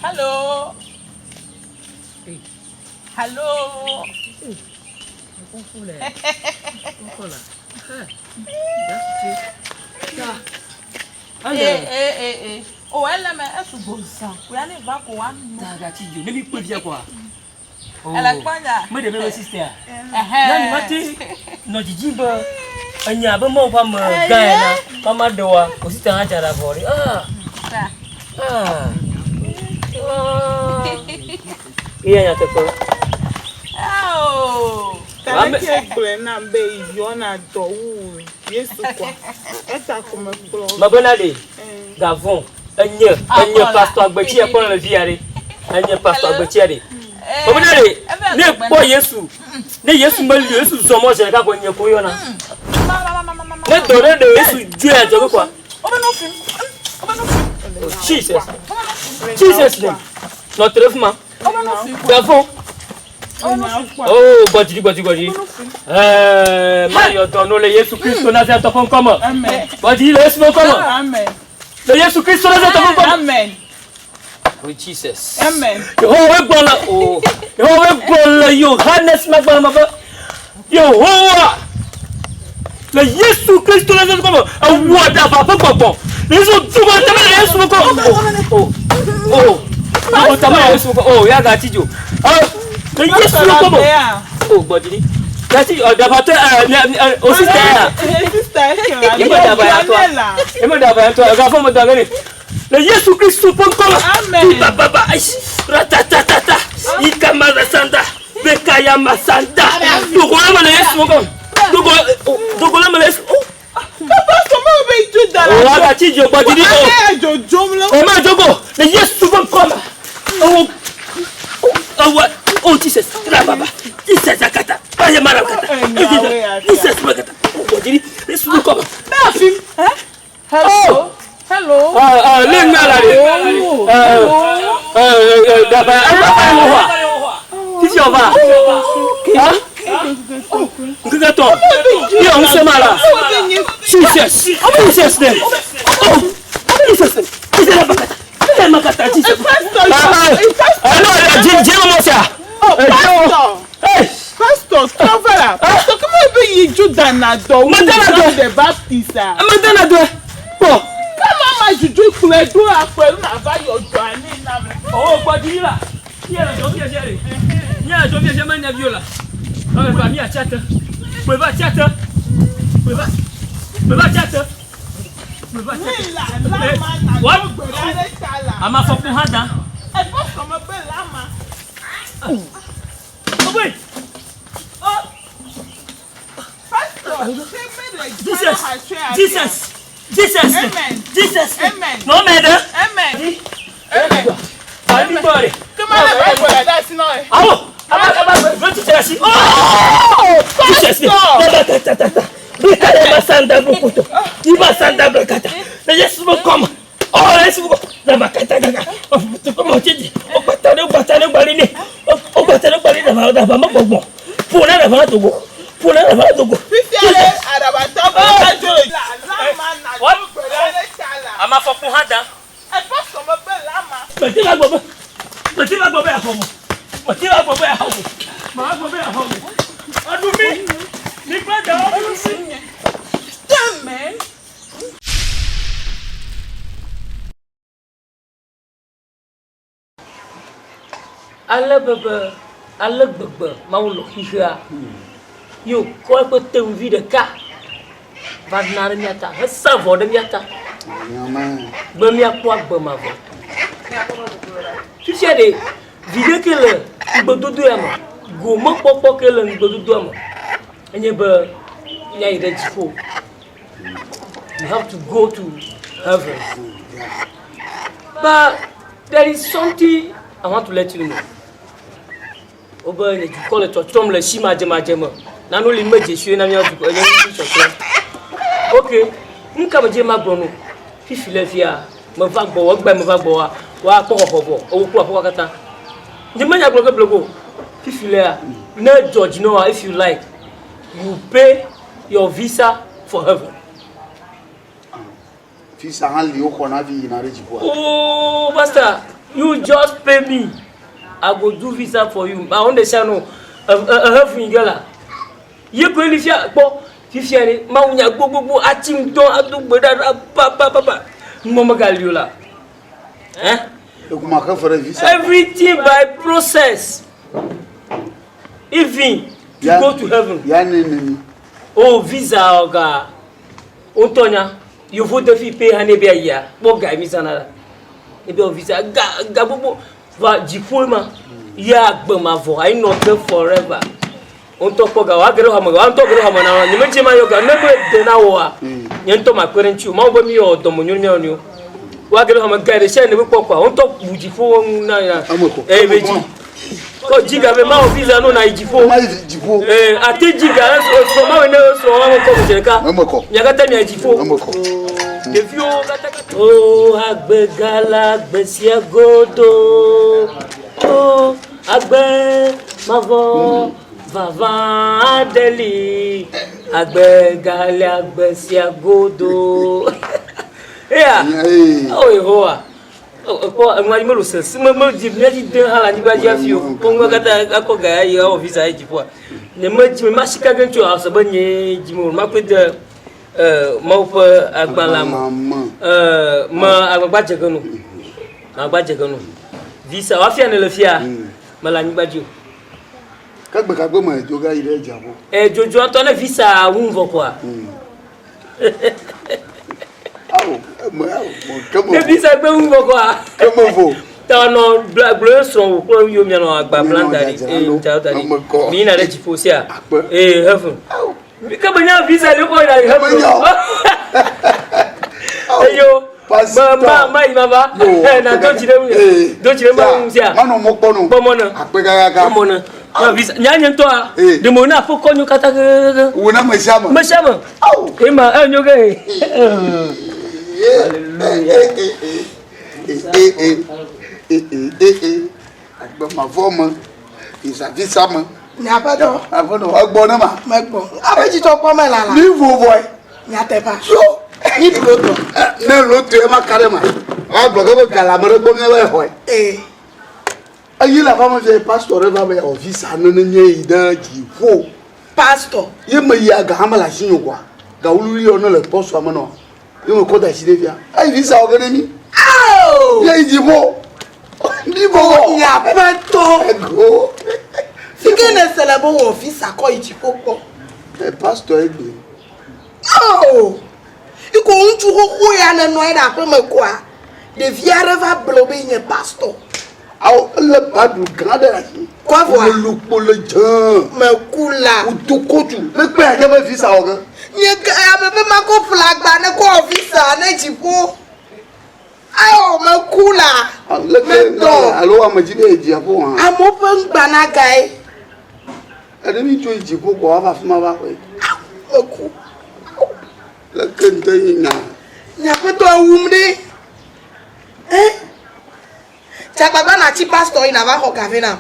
Hello. Hello. Eh, eh, eh, eh. Oh, ele me esu gbɔzã. Ko ya ne va ko wa no. Tagati dzo ne mi kpe fia kɔa. Ele kpɔnya. Me ɖe be sister. Na mi mate nɔ dzidzi be enya abe Mawu ƒe ame gã ena. Mama ɖe wa o sister hã dza ɖe avɔ ɖe. Ah. Ah. Eya nyateƒe. Taleke gblɔe nam be yɔna dɔ wu Yesu kɔa? Eta ko mekplɔ. Mebena ɖe gavɔn enye enye pastor agbetsi ekpɔ le via ɖe enye pastor agbetsi ɖe. Mebena ɖe ne kpɔ Yesu ne Yesu meli o Yesu zɔ mɔ zi ɖeka ko nye ko yɔna. Ne dɔ ɖe ɖe Yesu dzoe adzɔge kɔa. Oh, Jesus. Jesus name. Nɔ te ɖe fi ma. Gavɔn. Oh, gbɔdzi gbɔdzi gbɔdzi. Ɛɛ, mayɔ dɔ no le Yesu Kristo Nazaretɔ ƒe ŋkɔ me. Gbɔdzi le Yesu ƒe ŋkɔ me. Le Yesu Kristo Nazaretɔ ƒe ŋkɔ me. Amen. Oh, Jesus. Amen. Yehowa gblɔ le o. Yehowa gblɔ le Yohanes magbalẽ me be Yehowa le Yesu Kristo Nazaretɔ ƒe ŋkɔ me ewɔ aɖaʋa ƒe gbɔgbɔ. Yesu dugɔ tame le Yesu ƒe ŋkɔ me. Oh, oh, oh. Dugɔ tame le Yesu ƒe ŋkɔ. Oh, ya gati dzo. Le Yesu ƒe ŋkɔ me. Oh, gbɔdzi ɖi. Gati ɖaʋa tɔ ɛ ɛ o sista ya. Yeme ɖaʋa ya tɔa. Yeme ɖaʋa ya tɔa. Egafɔ me da ge ne. Le Yesu Kristo ƒe ŋkɔ me. Amen. Ibababa ayi ratatatata ikamarasanda bekayamasanda. Dogo la me le Yesu ƒe ŋkɔ me. Dogo dogo la me le Yesu. Oh. Pastor me be dzo da la. O agatsi dzo gbɔdzi ɖi o. Ame dzodzom le. O ma dzogo le Yesu ƒe ŋkɔ me. Ewo ewo o Jesus rababa Jesus akata baye mara kata. Jesus makata. Gbɔdzi ɖi Yesu ƒe ŋkɔ me. Bẹ́ẹ̀ Hello. Hello. Le ŋmɛ la de. Daba ɛgbɛ wo hɔ. Titi ɔba. Nkeke tɔ. Yɛ ŋusẽ ma la. Jesus. Jesus name. Oh. Jesus name. Jesus name bakata. Jesus makata Jesus. Ɛnɔ dzi dzi mo sia. Pastor. Hey. Pastor, trɔ la. Pastor, kama be yi Juda na dɔ wu John the Baptist a. Ame dana dɔ. Kpɔ. Kama ma dzudzo kplɔe ɖo akplɔe ɖo na va yɔ dɔa nɛ na me. Oh, gbɔdzi la. Mía le dzɔ fia sia ɖe. Mía le dzɔ fia sia menya vi o la. Ame va mía tsia te. Kplɔe va tsia te. Kplɔe va. Kplɔe va tsia te. Kplɔe va tsia te. La la ma na What? do gbe ɖa ɖe ta la. Ame afɔku hã da. E pastor me be la ma. Obe. Pastor, se me le Jesus. Jesus. Jesus. Amen. Jesus. Amen. No me de. Amen. Amen. Ali gbɔ de. Kama le ba gbɔ ɖe asi na ye. Awo. Aba aba gbɔ ti tse asi. Oh! Jesus. Pastor. Ta ta ta ta. Bika le masanda bukuto. Iba sanda blakata. Le Yesu mo kɔma. Oh, Yesu mo. Na makata kaka. Mo titi. O gbata ne gbata ne gbali ne. O gbata ne gbali na ma na ma gbɔgbɔ. Pona na ma dogo. Pona na ma dogo. Fifia le aɖabatɔ ƒe dzo le. La la ma na do gbe ɖa ɖe ta la. Ame afɔku hã da. E pastor me be la ma. Mete va gbɔ be. Mete va gbɔ be yaxɔ mo. Mete va gbɔ be yaxɔ mo. Ma gbɔ be yaxɔ mo. Eɖu mi. Mi kple dɔwɔnu mi. Amen. Ale bebe ale gbegbe Mawu lɔ̃ xexea ye wòkɔ eƒe tenuvi ɖeka va na ɖe mía ta hesa vɔ ɖe mía ta be míakpɔ agbe mavɔ. Fifia ɖe viɖe ke le ŋugbedodo ya me, gomekpɔkpɔ ke le ŋugbedodoa me enye be míayi ɖe dziƒo. You have to go to heaven. But there is something I want to let you know. Wobe nye dukɔ le tsɔtsrɔ̃m le si madzemadze me. Nanu li medze si na mía dukɔ enye nu tsɔtsrɔ̃. Ok, nu ka medze magblɔ no? Fifi le fia, meva gbɔwò, egbe meva gbɔwòa, woakpɔ xɔxɔ vɔ, ewo kple aƒekɔ katã. Nye menya gblɔ ge blego. Fifi lea, ne dzɔ dzi na wòa, if you like, you pay your visa for heaven. Visa hã li woxɔna hafi yina ɖe dziƒoa? Oh, pastor, you just pay me. I go do visa for you. Ma wonde sia no. Ehe fun yi ge la. Ye koe li fia kpɔ fifia ɖe mawu nya gbogbogbò ati ŋutɔ ado gbe ɖa ɖa pa pa pa pa. Numɔ megali o la. Eh? Ekuma xe fe ɖe visa. Everything by process. Even to Ya- go to heaven. Ya ne ne mi. Oh, visa ɔga. Wotɔ nya. Yovo de fi pe hã ne be ayia. Kpɔ ga mi zana la. Ebe wɔ visa ga ga gbogbo va dziƒo ma. Ya agbe mavɔ ayi nɔ te forever. Wotɔ kpɔ ga wa ge ɖe xɔme wa ŋutɔ ge ɖe xɔme na wa. Nye medze ma yɔ ga ne be de na woa. Nye ŋutɔ ma kpe ɖe ŋuti o. Mawu be mi yɔ dɔmenyo ne mía nɔewo. Wa ge ɖe xɔme ga ɖe sia ɖe ne be kpɔ kɔa. Wotɔ bu dziƒo ŋu na ya. Eme kɔ. Eye be dzi. Kɔ dzi ga be mawɔ visa no na yi dziƒo. Ma yi dziƒo. Ee, ate dzi ga esrɔ̃ mawe ne esrɔ̃ wa kɔ gbe ɖeka. Eme kɔ. Mia katã mia dziƒo. Eme kɔ. Ɖeviwo katã katã. O agbe gala agbe sia godo. O agbe mavɔ vavã aɖe li. Agbe gale agbe sia godo. Eya. Ee. O Yehowa. Ekpɔ enua dzi mele sese me me dzi mía dzi dem hã le anyigba dzi hafi o. Kpɔ nua katã akɔ ga ya yi awɔ visa yi dziƒoa. Nye me dzi me ma sika ge tso ase be nye dzi me o. Makɔe de Mawu ƒe agbalẽa me. Me agbagba dze ge no. Agbagba dze ge no. Visa wafia ne le fia mele anyigba dzi o. Ke gbe ka gbe me dzo ga yi ɖe dziaƒo? E dzodzo ŋutɔ ne visa ŋu vɔ koa. Awo, eme awo, ke me. Ne visa gbe ŋu vɔ koa. Ke me vo. Ta nɔ bla gblɔ srɔ̃ wò kple yo mianɔ agba bla da ɖi. Ee, da da ɖi. Mi yina ɖe dziƒo sia. Ee, heaven. Ke me nya visa li kɔ yina heaven. Eyo. Ma ma ma yi ma va. Na do dzi ɖe ŋu. Do dzi ɖe ma ŋu sia. Manɔ mɔ kpɔ no. Kpɔ mɔ ne. Akpe gagaga. Kpɔ mɔ ne. Ma visa nya nye ŋutɔa. Ɖe mo na aƒekɔ nyo katã kekeke. Wò na me sia me. Me sia me. Ema enyo ke. Agbe mavɔ me, visa visa me. Nye aƒetɔ. Aƒenɔ egbɔ ne ma. Megbɔ. Aƒe dzitsɔ kpɔ me lala. Mi vovɔe. Nyateƒea. Tso. Mi ɖu loto. Ne loto ye ma ka ɖe ma. Agblɔ ke be ga le ame ɖe gbɔ míava xɔe. Ee. Eyi le aƒea me fia pastor ɖe va be yeawɔ visa ne ne nye yi ɖe dziƒo. Pastor. Ye me yia ga hã mele asinye o kɔa. Ga wluwlui yɔ ne le pɔsua me nɔ. Ye me kɔ da asi ɖe fia. Eyi visa wɔ ge ɖe mi. Ao! Ye yi dziƒo. Mi vɔvɔ. Nye aƒetɔ. Ego. Fi ke ne se le be wɔ visa kɔ yi dziƒo kpɔ. E pastor ye gblɔe. Ao! Iko ŋutsu xoxo ya ne nɔ anyi ɖe aƒe me koa, ɖevi aɖe va gblɔ be nye pastor. Awo ele baɖu gã ɖe asi. Kɔvɔa. Wole kpo le dzẽ. Meku la. Wodo kotu. Ne kpe adze be visa wɔ ge. Nye ke ame be makɔ ƒle agba ne kɔ wɔ visa ne dziƒo. Ao meku la. Leke Medɔ. alo ame dzi be yi dziaƒo hã. Amewo ƒe ŋgba na gae. Eɖe mi tso yi dziƒo kɔ woava afi ma va xɔe. Ao meku. Leke ŋutɔ ye nya. Nye aƒetɔ ewum ɖe. Eh? Tsagbagba natsi pastor yi nava xɔ ga vɛ nam.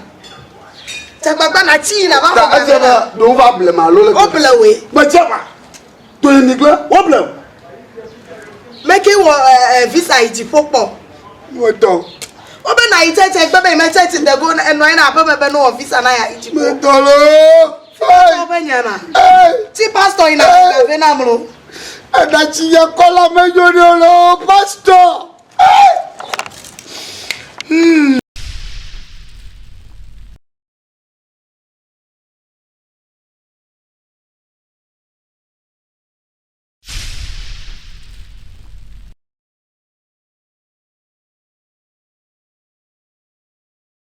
Tsagbagba natsi yi nava xɔ ga vɛ nam. Ɖe wova blem alo le. Woble woe. Gbedze ma. To yi nigbe woble. Meke wɔ visa yi dziƒo kpɔ. Wotɔ. Wobe na yi tsɛtsɛ gbe be yi me tsɛtsi de go enɔ anyi na aƒe me be ne wɔ visa na ya yi dziƒo. Metɔ loo. Fɔtɔ be nya ma. Tsi pastor yi na xɔ ga vɛ nam lo. Eɖatsi nye kɔla menyo ɖe o loo pastor. Hmm.